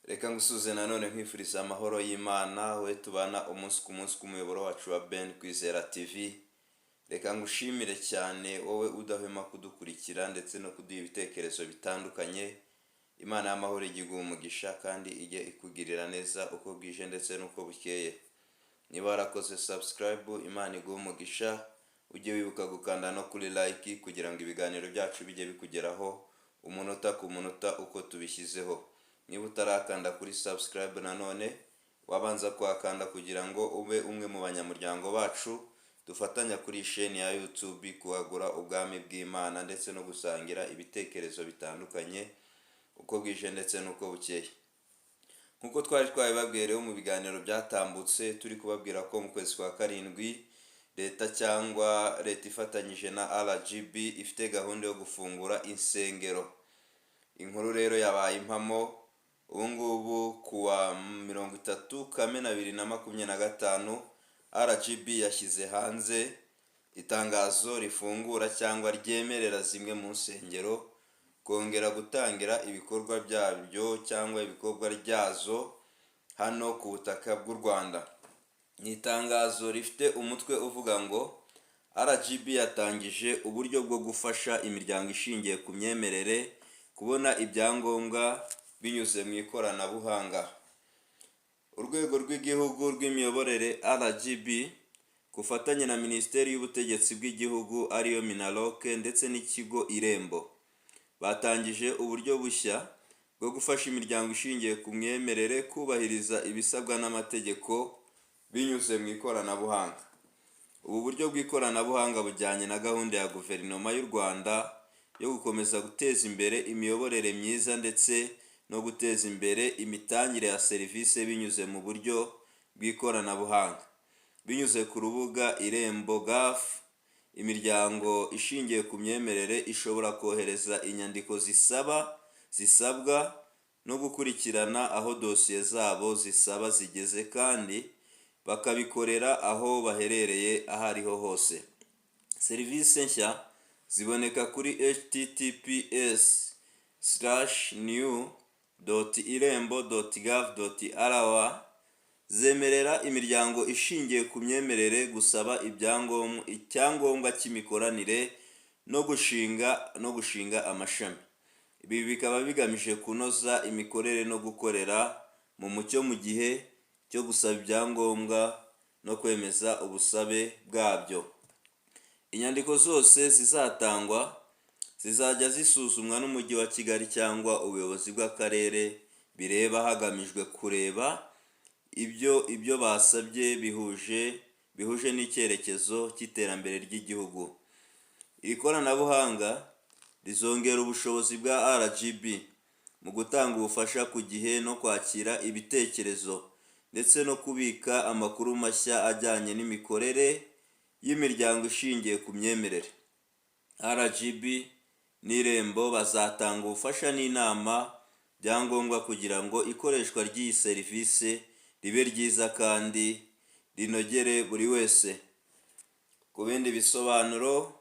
Reka ngusuze nanone nkwifuriza amahoro y'Imana, we tubana umunsi ku munsi ku muyoboro wacu wa Ben Kwizera TV. Reka ngushimire cyane wowe udahwema kudukurikira ndetse no kuduha ibitekerezo bitandukanye. Imana y'amahoro ijye iguha umugisha kandi ijye ikugirira neza uko bwije ndetse n'uko bukeye. Niba warakoze subscribe, Imana iguhe umugisha. Ujye wibuka gukanda no kuri like kugira ngo ibiganiro byacu bijye bikugeraho umunota ku munota uko tubishyizeho. Niba utarakanda kuri subscribe nanone, wabanza kuhakanda kugira ngo ube umwe mu banyamuryango bacu dufatanya kuri sheni ya YouTube kuhagura ubwami bw'Imana ndetse no gusangira ibitekerezo bitandukanye uko bwije ndetse n'uko bukeye. Nk'uko twari twabibabwiye rero mu biganiro byatambutse, turi kubabwira ko mu kwezi kwa karindwi leta cyangwa leta ifatanyije na RGB ifite gahunda yo gufungura insengero. Inkuru rero yabaye impamo. Ubu ngubu kuwa 30 Kamena 2025, RGB yashyize hanze itangazo rifungura cyangwa ryemerera zimwe mu nsengero kongera gutangira ibikorwa byabyo cyangwa ibikorwa ryazo hano ku butaka bw'u Rwanda. Ni itangazo rifite umutwe uvuga ngo RGB yatangije uburyo bwo gufasha imiryango ishingiye ku myemerere kubona ibyangombwa binyuze mu ikoranabuhanga. Urwego rw'Igihugu rw'Imiyoborere RGB, ku bufatanye na Minisiteri y'Ubutegetsi bw'Igihugu ariyo MINALOC ndetse n'ikigo Irembo, batangije uburyo bushya bwo gufasha imiryango ishingiye ku myemerere kubahiriza ibisabwa n'amategeko binyuze mu ikoranabuhanga. Ubu buryo bw'ikoranabuhanga bujyanye na gahunda ya Guverinoma y'u Rwanda yo gukomeza guteza imbere imiyoborere myiza ndetse no guteza imbere imitangire ya serivisi binyuze mu buryo bw'ikoranabuhanga. Binyuze ku rubuga Irembo Gov, imiryango ishingiye ku myemerere ishobora kohereza inyandiko zisaba, zisabwa no gukurikirana aho dosiye zabo zisaba zigeze, kandi bakabikorera aho baherereye aho ariho hose. Serivisi nshya ziboneka kuri https:/new.irembo.gov.rw. Zemerera imiryango ishingiye ku myemerere gusaba icyangombwa cy'imikoranire no gushinga amashami. Ibi bikaba bigamije kunoza imikorere no gukorera mu mucyo mu gihe cyo gusaba ibyangombwa no kwemeza ubusabe bwabyo. Inyandiko zose zizatangwa zizajya zisuzumwa n'Umujyi wa Kigali cyangwa ubuyobozi bw'akarere bireba, hagamijwe kureba ibyo basabye bihuje n'icyerekezo cy'iterambere ry'igihugu. Iri koranabuhanga rizongera ubushobozi bwa RGB mu gutanga ubufasha ku gihe no kwakira ibitekerezo ndetse no kubika amakuru mashya ajyanye n'imikorere y'imiryango ishingiye ku myemerere. RGB n'Irembo bazatanga ubufasha n'inama byangombwa kugira ngo ikoreshwa ry'iyi serivisi ribe ryiza kandi rinogere buri wese. Ku bindi bisobanuro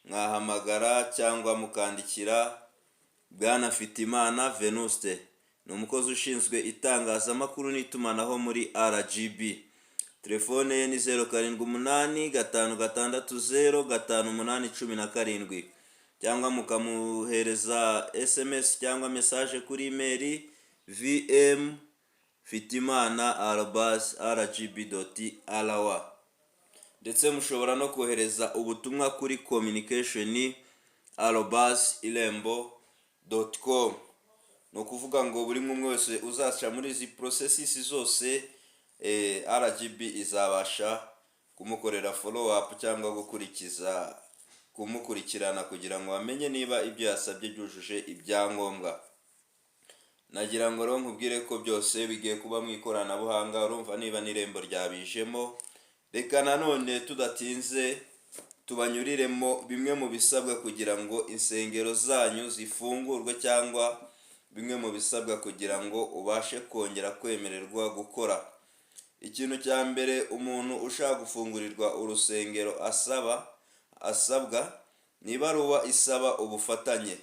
mwahamagara cyangwa mukandikira Bwana Mfitimana Venuste, ni umukozi ushinzwe itangazamakuru n'itumanaho muri RGB. Telefone ye ni 0785605817, cyangwa mukamuhereza SMS cyangwa message kuri email vmfitimana@rgb.rw, ndetse mushobora no kohereza ubutumwa kuri communication@irembo.com. Ni ukuvuga ngo buri umwe wese uzaca muri izi processes zose, RGB izabasha kumukorera follow up cyangwa gukurikiza, kumukurikirana kugira ngo bamenye niba ibyo yasabye byujuje ibyangombwa. Nagira ngo rero nkubwire ko byose bigiye kuba mu ikoranabuhanga. Urumva niba n'Irembo ryabijemo. Reka nanone tudatinze tubanyuriremo bimwe mu bisabwa kugira ngo insengero zanyu zifungurwe, cyangwa bimwe mu bisabwa kugira ngo ubashe kongera kwemererwa gukora. Ikintu cya mbere umuntu ushaka gufungurirwa urusengero asabwa ni ibaruwa isaba ubufatanye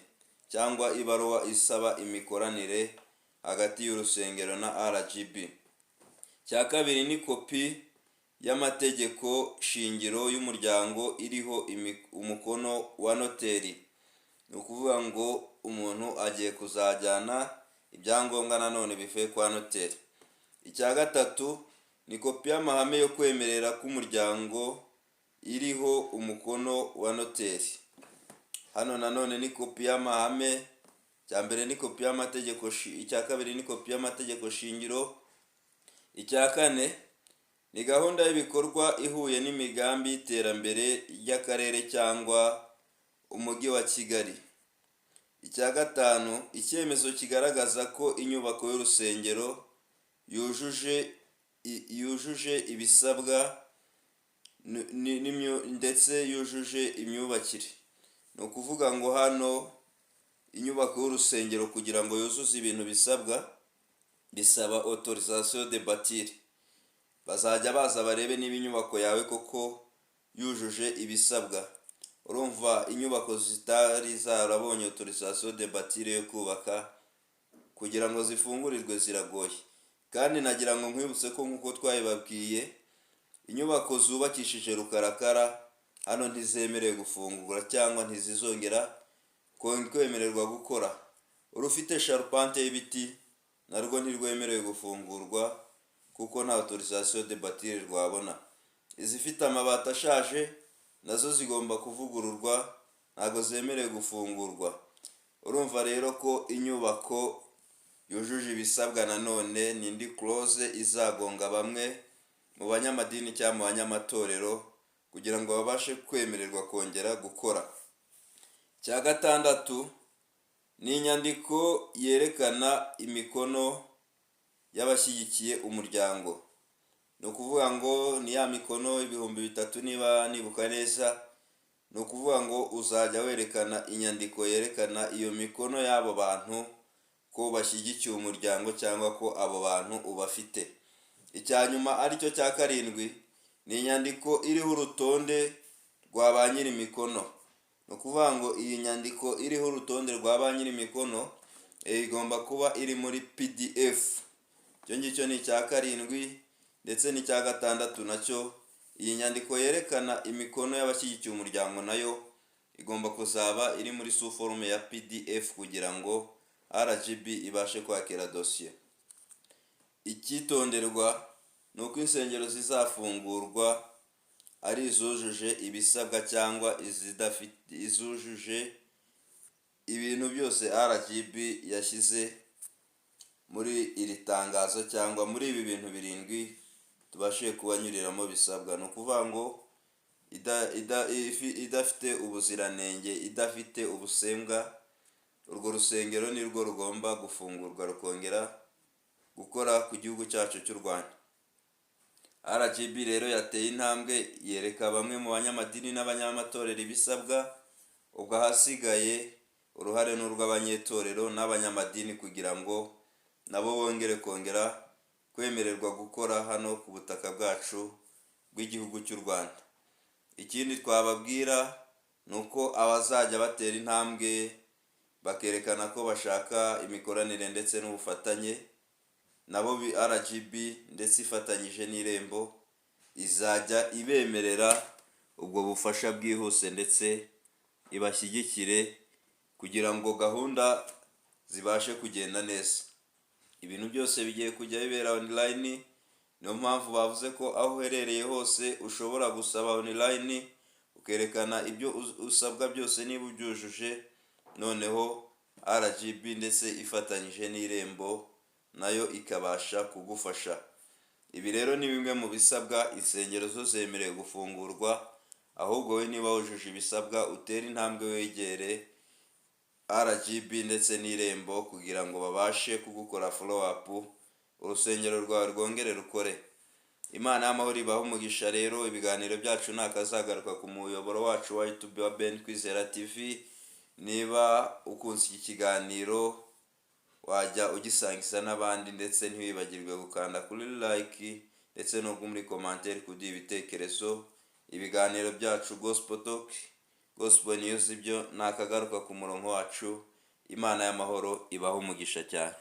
cyangwa ibaruwa isaba imikoranire. hagati y'urusengero na RGB. Cya kabiri ni kopi y'amategeko shingiro y'umuryango iriho umukono wa noteri. Ni ukuvuga ngo umuntu agiye kuzajyana ibyangombwa nanone bivuye kwa noteri. Icya gatatu ni kopi y'amahame yo kwemerera k'umuryango iriho umukono wa noteri. Hano nanone ni kopi y'amahame. Icya mbere ni kopi y'amategeko, icya kabiri ni kopi y'amategeko shingiro. Icya kane ni gahunda y'ibikorwa ihuye n'imigambi y'iterambere ry'akarere cyangwa umujyi wa Kigali. Icya gatanu, icyemezo kigaragaza ko inyubako y'urusengero yujuje ibisabwa ndetse yujuje imyubakire. Ni ukuvuga ngo hano inyubako y'urusengero kugira ngo yuzuze ibintu bisabwa, bisaba autorisation de bâtir. Bazajya baza barebe niba inyubako yawe koko yujuje ibisabwa. Urumva inyubako zitari zarabonye autorisation de bâtir yo kubaka, kugira ngo zifungurirwe ziragoye. Kandi nagira ngo nkwibutse ko nk'uko twabibabwiye, inyubako zubakishije rukarakara hano ntizemerewe gufungura cyangwa ntizizongera kwemererwa gukora. Urufite charpente y'ibiti narwo ntirwemerewe gufungurwa kuko nta autorisation de bâtir rwabona. Izifite amabati ashaje nazo zigomba kuvugururwa, ntabwo zemerewe gufungurwa. Urumva rero ko inyubako yujuje ibisabwa nanone ni indi clause izagonga bamwe mu banyamadini cyangwa mu banyamatorero kugira ngo babashe kwemererwa kongera gukora. Icya gatandatu ni inyandiko yerekana imikono y'abashyigikiye umuryango. Ni ukuvuga ngo ni ya mikono 3000 niba nibuka neza. Ni ukuvuga ngo uzajya werekana inyandiko yerekana iyo mikono y'abo bantu ko bashyigikiye umuryango cyangwa ko abo bantu ubafite. Icya nyuma, aricyo cya karindwi, ni inyandiko iriho urutonde rwa ba nyir'imikono. Ni ukuvuga ngo iyi nyandiko iriho urutonde rwa ba nyir'imikono igomba kuba iri muri PDF. Icyo ngicyo ni icya karindwi. Ndetse n'icya gatandatu nacyo, iyi nyandiko yerekana imikono y'abashyigikiye umuryango nayo igomba kuzaba iri muri sous forme ya PDF kugira ngo RGB ibashe kwakira dosiye. Icyitonderwa ni uko insengero zizafungurwa ari izujuje ibisabwa cyangwa izujuje ibintu byose RGB yashyize muri iri tangazo cyangwa muri ibi bintu birindwi tubashije kubanyuriramo bisabwa. Ni ukuvuga ngo idafite ubuziranenge, idafite ubusembwa, urwo rusengero nirwo rugomba gufungurwa rukongera gukora ku gihugu cyacu cy'u Rwanda. RGB rero yateye intambwe yereka bamwe mu banyamadini n'abanyamatorero ibisabwa. Ubwo ahasigaye uruhare ni urw'abanyetorero n'abanyamadini kugira ngo nabo bongere kongera kwemererwa gukora hano ku butaka bwacu bw'igihugu cy'u Rwanda. Ikindi twababwira ni uko abazajya batera intambwe bakerekana ko bashaka imikoranire ndetse n'ubufatanye nabo, RGB ndetse ifatanyije n'Irembo izajya ibemerera ubwo bufasha bwihuse ndetse ibashyigikire kugira ngo gahunda zibashe kugenda neza. Ibintu byose bigiye kujya bibera online. Niyo mpamvu bavuze ko aho uherereye hose ushobora gusaba online, ukerekana ibyo usabwa byose niba ubyujuje, noneho RGB ndetse ifatanyije n'Irembo nayo ikabasha kugufasha. Ibi rero ni bimwe mu bisabwa. Insengero zo zemerewe gufungurwa, ahubwo wowe niba wujuje ibisabwa utere intambwe wegere RGB ndetse n'Irembo kugira ngo babashe kugukora follow up, urusengero rwawe rwongere rukore. Imana y'amahoro ibahe umugisha. Rero ibiganiro byacu ntakazagaruka ku muyoboro wacu wa YouTube wa Ben Kwizera TV. Niba ukunze iki kiganiro wajya ugisangiza n'abandi, ndetse ntiwibagirwe gukanda kuri like ndetse no muri commentaire kuduha ibitekerezo. Ibiganiro byacu, Gospel Talk, Gospel News, ibyo nakagaruka ku murongo wacu. Imana y'amahoro ibahe umugisha cyane.